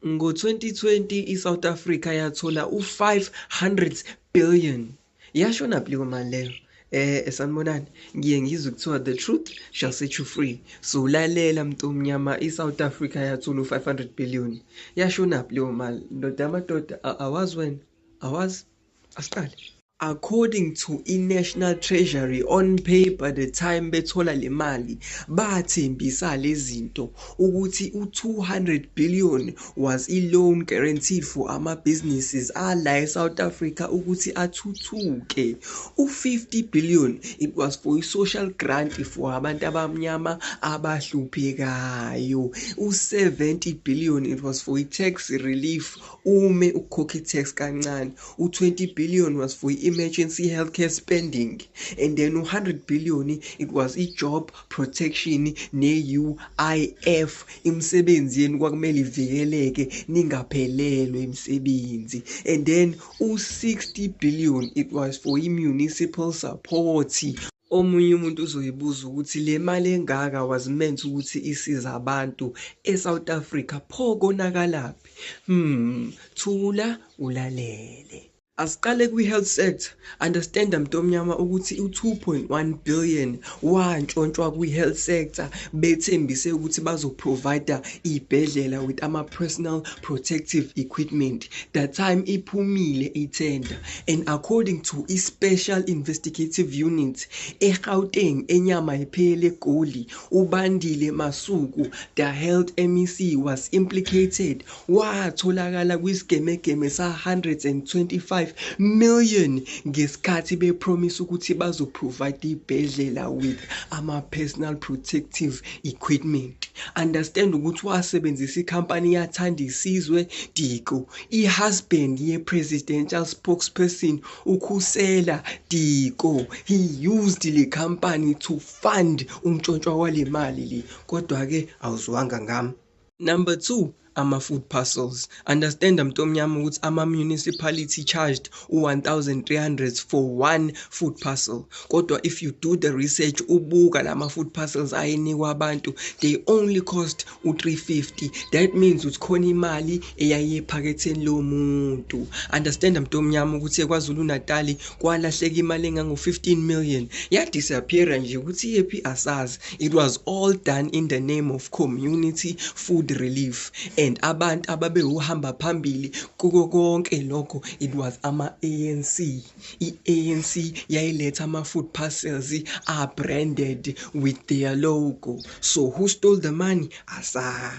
Ngo-2020 i-South Africa yathola u-500 billion. Yashonaphi leyo mali leyo? Sanibonani, ngiye ngizwe kuthiwa the truth shall set you free. So lalela mntomnyama, i-South Africa yathola u-500 billion. Yashonaphi leyo mali? Ndoda yamadoda, awazi wena? Awazi? Asiqale. According to i-National Treasury on paper, the time bethola le mali, bathembisa lezi zinto ukuthi u-200 billion was i-loan guaranteed for ama-businesses ala e-South Africa ukuthi athuthuke. U-50 billion, it was for i-social grant for abantu abamnyama abahluphekayo. U-70 billion, it was for i-tax relief, ume ukukhokha i-tax kancane. U-20 billion was for i-emergency healthcare spending, and then u-100 billion, it was i-job protection ne-UIF. Imisebenzi yenu kwakumele ivikeleke, ningaphelelwe imisebenzi. And then u-60 billion, it was for i-municipal support. Omunye umuntu uzoyibuza ukuthi le mali engaka was meant ukuthi isize abantu e-South Africa, pho konakalaphi? Thula ulalele. Asiqale kwi-health sector. Understand, mntomnyama, ukuthi u-2.1 billion wantshontshwa kwi-health sector, bethembise ukuthi bazoprovide iy'bhedlela with ama-personal protective equipment. That time iphumile ithenda, and according to i-Special Investigative Unit eGauteng, enyama iphele eGoli, uBandile Masuku, the health MEC, was implicated. Watholakala kwisigemegeme sa-125 million ngesikhathi bepromise ukuthi bazoprovide iy'bhedlela with ama-personal protective equipment. Understand ukuthi wasebenzisa ikhampani yaThandisizwe Diko, i-husband ye-presidential spokesperson uKhusela Diko. He used le company to fund umtshontshwa wale mali le, kodwa-ke awuzwanga ngami. Number two, ama-food parcels. Understand, mntomnyama, ukuthi ama-municipality charged u-1300 for one food parcel, kodwa if you do the research, ubuka lama food parcels ayenikwa abantu, they only cost u-350. That means ukuthi khona imali eyayiye ephaketheni lomuntu. Understand, mntomnyama, ukuthi eKwaZulu Natal kwalahleka imali engango-15 million, yadisappear nje, ukuthi iyephi asazi. It was all done in the name of community food relief, and abantu ababewuhamba phambili kuko konke lokho, it was ama-ANC. I-ANC yayiletha ama-food parcels are branded with their logo. So who stole the money? Asazi.